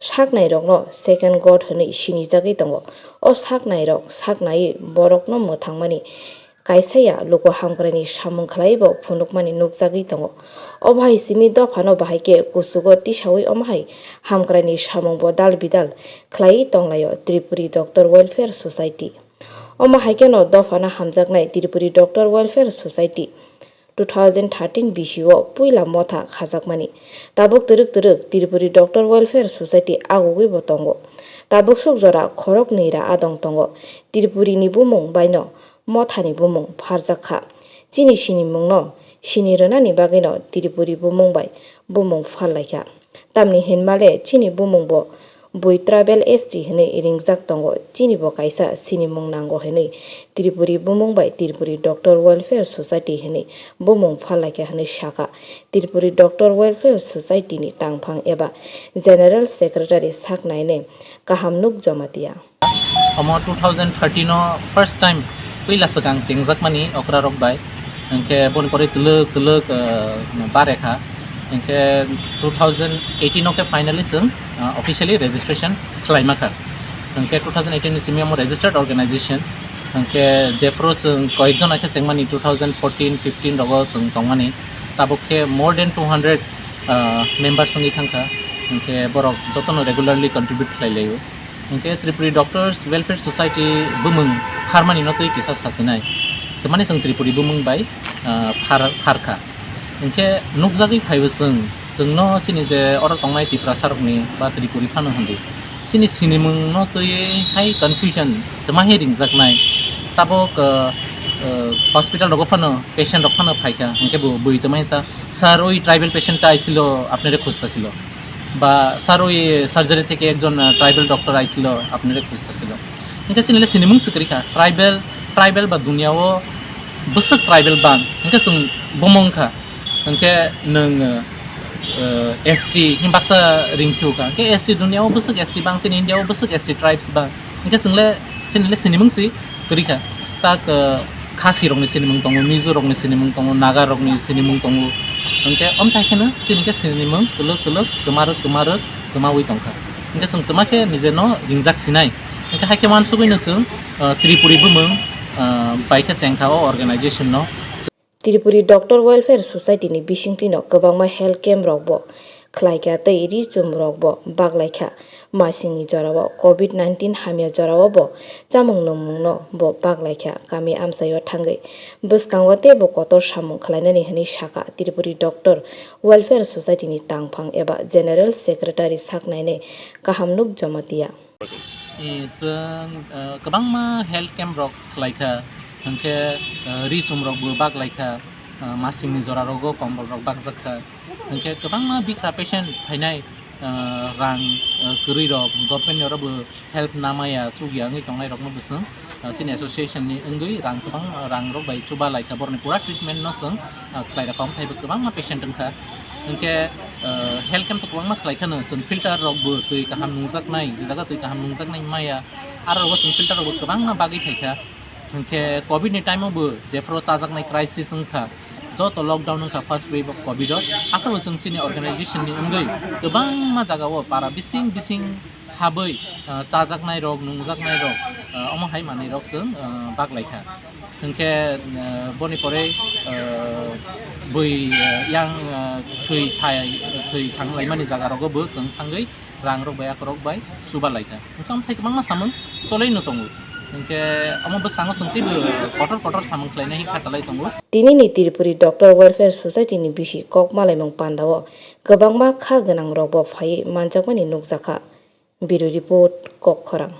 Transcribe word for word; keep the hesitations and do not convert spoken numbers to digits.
saknairokno second God hwnwi sinijagwi tongo. O saknairok saknaiwi borokno mwthangmani kaisa ya luku hamkraini samung khlaiwi bo phunukmani nukjagwi tongo. Omo hai simi dophano bahai khe kuchugo tisawi omo hai hamkraini samungbo dal bidal khlaiwi tonglaio Tripuri Doctor Welfare Society. Omo hai kheno dophano hamjaknai Tripuri Doctor Welfare Society two thousand thirteen bisio puila motha khajakmani. Tabuk twrwk twrwk Tripuri Doctor Welfare Society agugwi bo tongo. Tabuk suk jora khorok nwi ra adong tongo. Tripuri ni bumung baino mothani bumung pharjak kha. Chini sinimungno sini rwnani bagwino Tripuri bumung bai bumung phal lai kha. Tamni hinmale chini bumung bo bui tribal S T hinwi ringjak tongo, chini bo kaisa sinimung nango hinwi Tripuri bumung bai Tripuri Doctor Welfare Society hinwi bumung phal lai kha hinwi sakha Tripuri Doctor Welfare Society ni tangphang eba General Secretary Saknaine Kahamnuk Jamatia. Omo two thousand thirteen o first time puila swkang chengjakmani okra rok bai. Hwnkhe boni pore twlwk twlwk, ah, barekha. Hwnkhe two thousand eighteen o khe finally chwng, ah, officially registration khlaima kha. Hwnkhe two thousand eighteen ni simi omo registered organization. Hwnkhe jephru chwng koyekjon khe chengmani two thousand fourteen fifteen rogo chwng tongmani. Tabuk khe more than two hundred, ah, members wngwi thangkha. Hwnkhe borok jotono regularly contribute khlai laio. Hwnkhe Tripuri Doctors Welfare Society bumung pharmani no twi kisa sasinai. Tamani chwng Tripuri bumung bai, ah, phar, pharkha. Hwnkhe nukjagwi phaibo chwng, chwngno chini je oro tongnai Tiprasa rokni ba Tripuri phano hwndi. Chini sinimung no twi hai confusion, chwma hai ringjaknai. Tabuk, ah, ah, hospital rogo phano patient rok phano phaikha, hwnkhe bo bui tongmani sa, "Sir, oi tribal patient ta aisilo, apnare khujta silo." Ba, "Sir, oi surgery theke ekjon, ah, tribal doctor aisilo, apnare khujta silo." Hwnkhe chini le sinimung se kwrwi kha, tribal, tribal ba duniya o bwswk tribal bang, hwnkhe chwng bomo wngkha, hwnkhe nwng, ah, S T hin baksa ringkhu kha, hwnkhe S T duniya o bwswk S T bang, chini India o bwswk S T tribes bang, hwnkhe chwng le, chini le sinimung se kwrwi kha. Tak, ah, Khasi rokni sinimung tongo, Mizo rokni sinimung tongo, Naga rokni sinimung tongo. Hwnkhe omthai kheno chini khe sinimung kwlwk kwlwk, kwmarwk kwmarwk, kwmawi tongkha. Hwnkhe chwng kwma khe nijeno ringjak sinai. Hwnkhe hai khe uansugwino chwng, ah, Tripuri bumung, ah, bai khe chengkha o organization no. Tripuri Doctor Welfare Society ni bisingtwino kwbangma health camp rokbo khlaikha tei ri chum rokbo baklaikha. Masingni jorao covid nineteen hamya jorao bo chamung nwngmungno bo baklaikha kami amchaio thangwi. Bwskango teibo kotor samung khlainani hwnwi sakha Tripuri Doctor Welfare Society ni tangphang eba General Secretary Saknaine Kahamnuk Jamatia. Eh, chwng, eh, kwbangma health camp rok khlaikha, hwnkhe, eh, ri chum rokbo baklaikha, eh, masingni jora rogo kombol rok bakjakha, hwnkhe kwbangma bikra patient phainai, eh, rang, eh, kwrwi rok government ni orobo help namaya chukya wngwi tongnai rokno bo chwng, eh, chini association ni wngwi rang kwbang, eh, rang rok bai chuba laikha borokni pura treatment no chwng, eh, khlai rokha, omo thaibo kwbangma patient wngkha. Hwnkhe, eh, health camp to kwbangma khlai kheno, chwng filter rok bo twi kaham nungjaknai, je jaga twi kaham nungjaknai maya, aro rogo chwng filter rok bo kwbangma bagwi phaikha. Hwnkhe covid ni time o bo jephru chajaknai crisis wngkha, joto lockdown wngkha first wave of covid o, aphuru chwng chini organization ni wngwi kwbangma jaga o para bising bising habwi, ah, chajaknai rok, nungjaknai rok, ah, omo hai manwi rok chwng, ah, baklaikha. Hwnkhe, ah, boni pore, ah, bui, ah, yang, ah, thwi thai, thwi thanglaimani jaga rogo bo chwng thangwi rang rok bai, akorok bai chuba laikha. Hwnkhe omo thai kwbangma samung cholaino tongo. Hwnkhe omo bwskango chwng teibo kotor kotor samung khlainai hwnkha talai tongo. Tinini Tripuri Doctor Welfare Society ni bisi kok malaimung pandao kwbangma kha gwnang rokbo phaiwi manjakmani nukjakha. Bureau Report, Kokkhorang.